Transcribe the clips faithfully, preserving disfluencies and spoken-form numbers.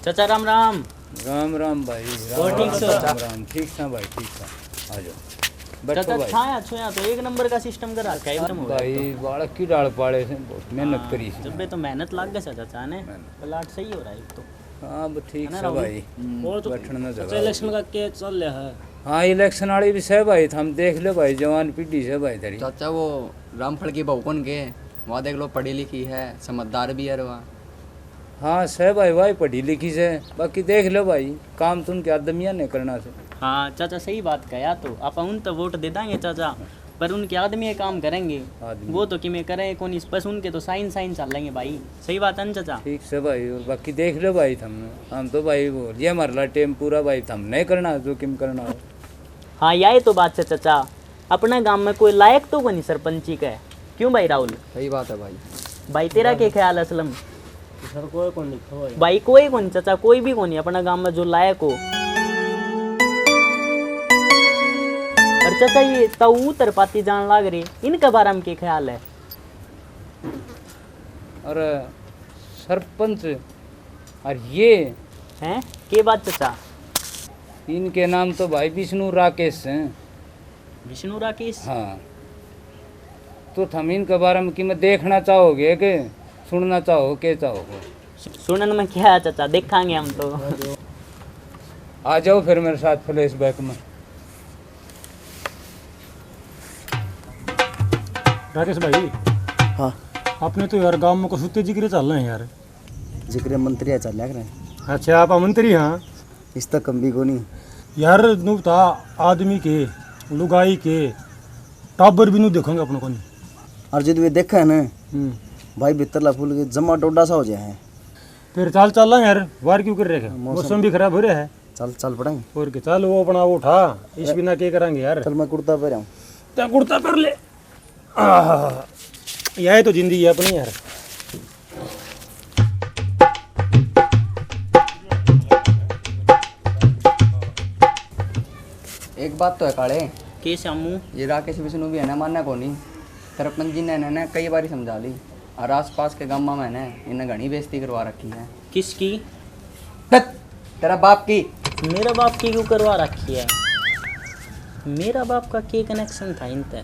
चाचा राम राम। राम राम भाई, राम और ठीक राम, सो? राम राम। ठीक सा भाई, ठीक सा। आ जाओ, बैठो चाचा। भाई। छाया छुया तो एक नंबर का सिस्टम कर रखा है एकदम। भाई, बालक की डाल पाले से बहुत मेहनत हाँ, करी से। जब भी तो मेहनत लाग गया चाचा ने, मेहनत। प्लाट सही हो रहा है एक तो। हाँ, अब ठीक है ना से राहुल? भाई। हम्म। और तो बैठने में चाचा, जगह इलेक्शन होगी। का क्या चल रहा है? हाँ, इलेक्शन वाली भी से भाई, थम देख लो भाई, जवान पीढ़ी से भाई तेरी। चाचा, वो रामफल की बहू कौन के? वहाँ देख लो, पढ़ी लिखी है, समझदार भी है रे वहाँ। हाँ, से भाई, भाई पढ़ी लिखी से, बाकी देख लो भाई, काम तो उनके आदमियां ने करना से। हाँ चाचा, सही बात कहा, तो आप उन तो वोट दे देंगे चाचा, पर उनके आदमी ये काम करेंगे। आदमी। वो तो किमें करें कौन, इस बस उनके तो साइन साइन चल लेंगे भाई। सही बात है ना चाचा? ठीक से भाई, और बाकी देख लो भाई, थम, हम तो भाई बोल, ये हमारा टाइम पूरा भाई, थम नहीं करना जो किम करना हो। हाँ, यही तो बात है चाचा, अपना गांव में कोई लायक तो कोनी सरपंची का। क्यों भाई राहुल? सही बात है भाई। भाई, तेरा के ख्याल है असलम? सर, कोई कोनी, खो है। भाई, कोई कोनी चाचा, कोई भी कोनी अपना गांव में जो लायक हो। और चाचा, ये ताऊ उतर पाती जान लाग रही, इनके बारे में के ख्याल है? अरे सरपंच, और ये हैं? के बात चाचा? इनके नाम तो भाई विष्णु राकेश हैं। विष्णु राकेश? हाँ। तो थम इनके बारे में किमें देखना चाहोगे कि सुनना चाहो, के चाहोगे? सु-, सुनन में क्या है चाचा, देखांगे हम तो। आ जाओ फिर मेरे साथ फ्लैशबैक में। राकेश भाई। हाँ। आपने तो यार गांव में कुछ उत्ते जिक्र चल रहे हैं यार। जिक्र मंत्री है, चल रहे हैं। अच्छा, आप मंत्री? हाँ। इस तक कम भी कोनी। यार, नु बता, आदमी के, लुगाई के, टाबर भी नु देखेंगे अपने कोनी। और जब वे देखे है ना, हम्म। भाई, भीतरला फूल के जमा डोडा सा हो जाए है। फिर चाल, चाल यार, बाहर क्यों कर रहे हैं? मौसम मौसम भी खराब हो रहा है। चल, चल पड़ेंगे। और के, चल, वो अपना वो उठा, इस ए, बिना के करेंगे यार? चल, मैं कुर्ता पहन आऊं। ते कुर्ता पहन ले। आह, यह तो जिंदगी है अपनी यार। एक बात तो है काले। के श्यामू? ये राकेश विष्णु भी है ना, मानना कोनी। सरपंच जी ने इन्हें कई बारी समझा ली, और आसपास के गामा में ने इन्हें घणी बेइज्जती करवा रखी है। किसकी? तत, तेरा बाप की। मेरा बाप की क्यों करवा रखी है? मेरा बाप का के कनेक्शन था इनते?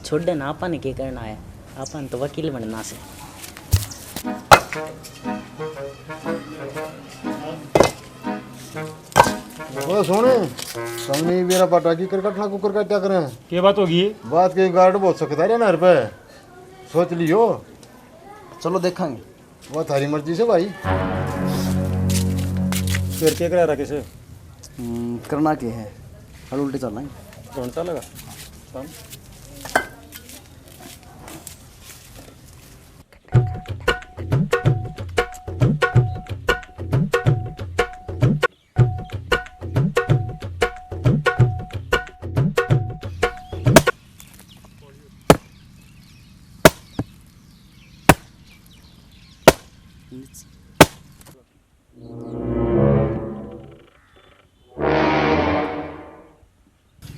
छोड़े ना, आपा ने के करना है, आपा ने तो वकील बनना से। ओ सोने, सामने मेरा पाटा की करकट ना कुकर का क्या करें? के बात होगी? बात के गार्ड बहुत सख्त है रे नहर पे, सोच लियो। चलो देखांगे। वो थारी मर्जी से भाई। फिर के करा रखे से? हम्म, करना के है? हल उल्टे चल रहे हैं। कौन सा लगा? कौन?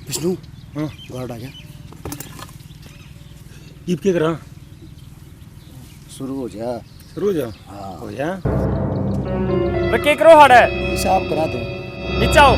विष्णु, हाँ। गार्ड आ गया। इब के करा? शुरू हो जा। शुरू हो जा? हाँ। हो जा। अरे के करो हाड़े? हिसाब करा दे। नीचे आओ।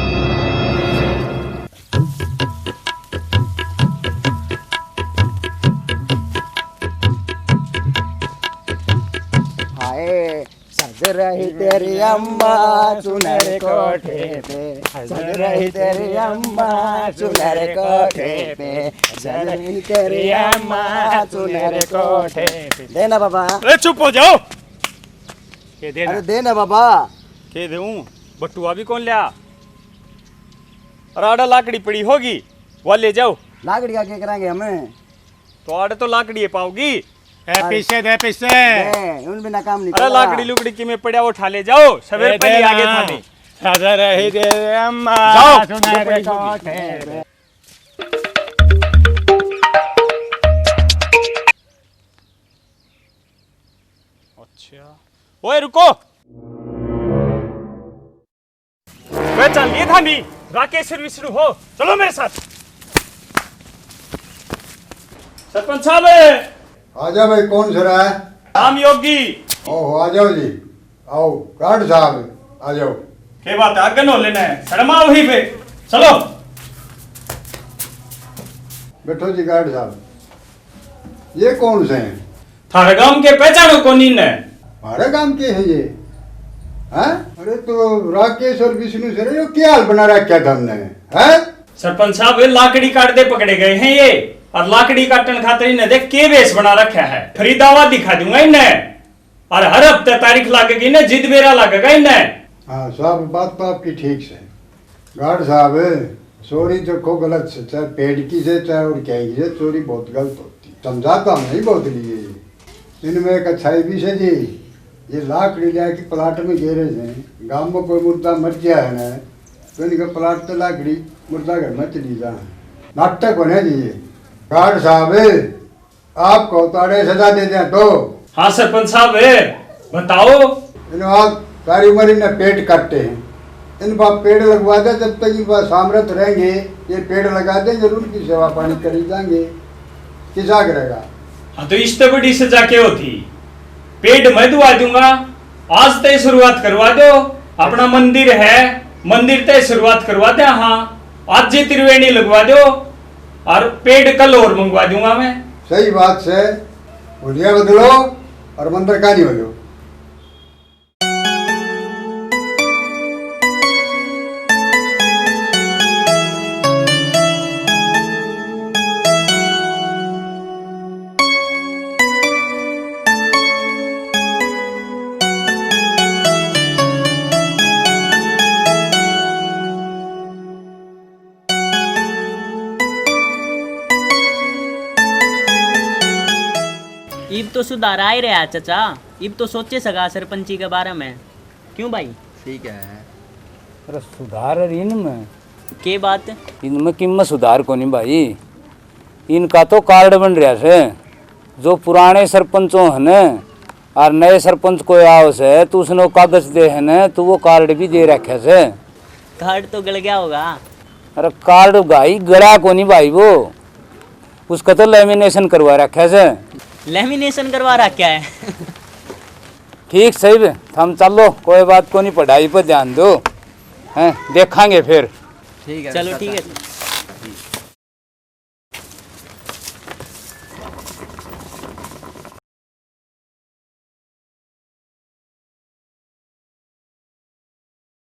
हाय। सज रही तेरी अम्मा चुनर कोठे पे, सज रही तेरी अम्मा चुनर कोठे पे, सज रही तेरी अम्मा चुनर कोठे पे। दे ना बाबा। अरे चुप हो जाओ। के दे ना? अरे दे ना बाबा। के दूं? बटुआ भी कौन लिया? अरे आड़ा लाकड़ी पड़ी होगी, वो ले जाओ। लाकड़ी का क्या करांगे हम? तो आड़े तो लाकड़ी है पाओगी। ए, अरे, पीछे दे, पीछे। दे, उन बिना काम नहीं अरे चलेगा। लाकड़ी लुकड़ी की में पड़ा, उठा ले जाओ, सवेरे ए, पहले दे आगे ना। थाने। सज रही तेरी अम्मा जाओ। चुनर कोठे पे। अच्छा, ओए रुको। पहचान लिए था नहीं, राकेश विष्णु हो, चलो मेरे साथ। सरपंच साहब। आ जा भाई, कौन सरा है? राम योगी। ओहो, आ जाओ जी। आओ गार्ड साहब, आ जाओ। के बात है, आगे नो लेना है, शर्मा वही पे। चलो। बैठो जी गार्ड साहब, ये कौन से हैं? थारे गांव के पहचानो कोनी ने। हमारे गांव के हैं ये? हैं? अरे तो राकेश और विष्णु सर, यो क्या हाल बना रखा था हमने? हैं? सरपंच साहब, ये लाकड़ी काटते पकड़े गए हैं ये, और लाकड़ी काटन खातर इन्हें देख के भेष बना रखा है। फरीदाबाद दिखा दूंगा इन्हें। और हर हफ्ते तारीख लागेगी ना, जिद बेरा लागेगा इन्हें। हाँ साहब, बात तो आपकी ठीक से। गार्ड साहब, चोरी देखो गलत से, चाहे पेड़ की से, चाहे और क्या की से, चोरी बहुत गलत होती। समझा तो हमने ही बहुत लिए। इनमें एक अच्छाई भी से जी, ये लाकड़ी लिया के प्लाट में गेरे से, गांव में कोई मुर्दा मर गया है ना, तो इनके प्लाट पे लाकड़ी मुर्दा घर में चली जा। नाटक होने जी ये। गार्ड साहब, आपको तो अड़े सजा दे दें तो। हाँ सरपंच साहब, बताओ। इन्हों आज सारी उम्र इन्हें पेड़ काटे हैं, इन पर पेड़ लगवा दे, जब तक इन पर सामर्थ रहेंगे, ये पेड़ लगा दें, जरूर की सेवा पानी करी जाएंगे। किसा करेगा? हाँ, तो इससे बड़ी सजा क्या होती? पेड़ मैं दुआ दूंगा, आज तय शुरुआत करवा दो। अपना मंदिर है, मंदिर तय शुरुआत करवा दे। हाँ, आज ही त्रिवेणी लगवा दो। और पेड़ कल और मंगवा दूंगा मैं। सही बात से, हुलिया बदलो और मंदिर का नहीं हो जाओ। इब तो सुधार आ ही रहा चाचा। इब तो सोचे सका सरपंची के बारे में। क्यों भाई? ठीक है। अरे सुधार अर इनमें? के बात? इनमें किम में सुधार कोनी भाई। इनका तो कार्ड बन रहा से, जो पुराने सरपंचों है न, और नए सरपंच कोई आओ से, तो उसने वो कागज दे है न, तो वो कार्ड भी दे रखे से। कार्ड तो गल गया होगा। अरे कार्ड भाई गला कोनी भाई, वो उसका तो लेमिनेशन करवा रखा से। लेमिनेशन करवा रखा है। ठीक सही बे, थम चलो, कोई बात कोनी, पढ़ाई पर ध्यान दो, हैं, देखांगे फिर। ठीक है, चलो, ठीक है।